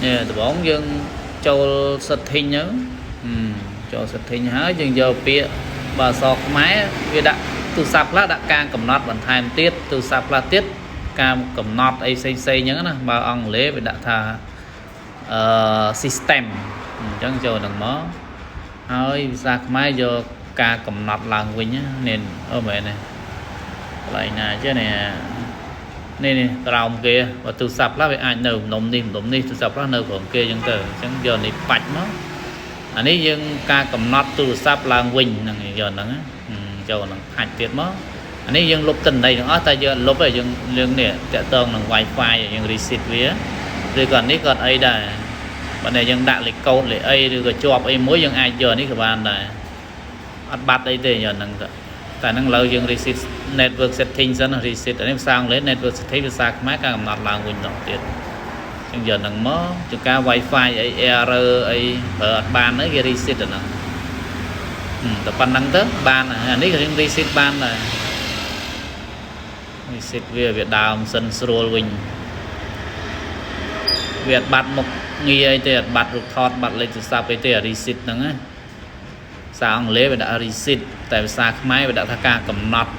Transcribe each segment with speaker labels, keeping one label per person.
Speaker 1: នេះដំបូងយើងចូល setting ទៅចូល setting ហើយយើងយកពាក្យបើអក្សរខ្មែរវាដាក់ទូរស័ព្ទខ្លះដាក់ការកំណត់បន្ថែមទៀតទូរស័ព្ទខ្លះទៀតការកំណត់អីផ្សេងផ្សេងអញ្ចឹងណាបើអង់គ្លេសវាដាក់ថាអឺ system អញ្ចឹងចូលហ្នឹងមកហើយភាសាខ្មែរយកការកំណត់ឡើងវិញណានេះអូមែនទេកន្លែងណាចេះនេះនេះនេះក្រោមគេបើទូរស័ព្ទខ្លះវាអាចនៅម្ដុំនេះម្ដុំនេះទូរស័ព្ទខ្លះនៅក្រោមគេអញ្ចឹងទៅអញ្ចឹងយកនេះបាច់មកអានេះយើងការកំណត់ទូរស័ព្ទឡើងវិញហ្នឹងយកហ្នឹងចូលហ្នឹងផាច់ទៀតមកអានេះយើងលុបទិន្នន័យទាំងអស់តែយើងលុបទេយើងយើងនេះតាក់ទងនឹង Wi-Fi យើង reset វាឬក៏នេះក៏អីដែរបើនេះយើងដាក់លេខកូដលេខអីឬក៏ជាប់អីមួយយើងអាចយកនេះក៏បានដែរអត់បាត់អីទេយកហ្នឹងទៅតែហ្នឹងឥឡូវយើង reset network setting សិន reset អានេះភាសាអង់គ្លេស network setting ភាសាខ្មែរការកំណត់ឡើងវិញម្ដងទៀតចឹងយកហ្នឹងមកជាការ Wi-Fi អី error អីប្រើអត់បានហ្នឹងគេ reset អាហ្នឹងតែប៉ុណ្ណឹងទៅបានអានេះក៏យើង reset បានដែរ reset វាវាដើមសិនស្រួលវិញវាអត់បាត់មុខងារអីទេអត់បាត់រូបថតបាត់លេខទូរស័ព្ទអីទេអា reset ហ្នឹងណាភាសាអង់គ្លេសវាដាក់ reset តែភាសាខ្មែរវាដាក់ថាការកំណត់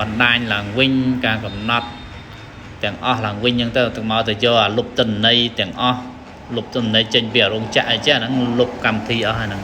Speaker 1: បណ្ដាញឡើងវិញការកំណត់ទាំងអស់ឡើងវិញអញ្ចឹងទៅទៅមកទៅយកអាលុបទិន្នន័យទាំងអស់លុបទិន្នន័យចេញពីអារោងចក្រអីចេះអាហ្នឹងលុបកម្មវិធីអស់ហ្នឹង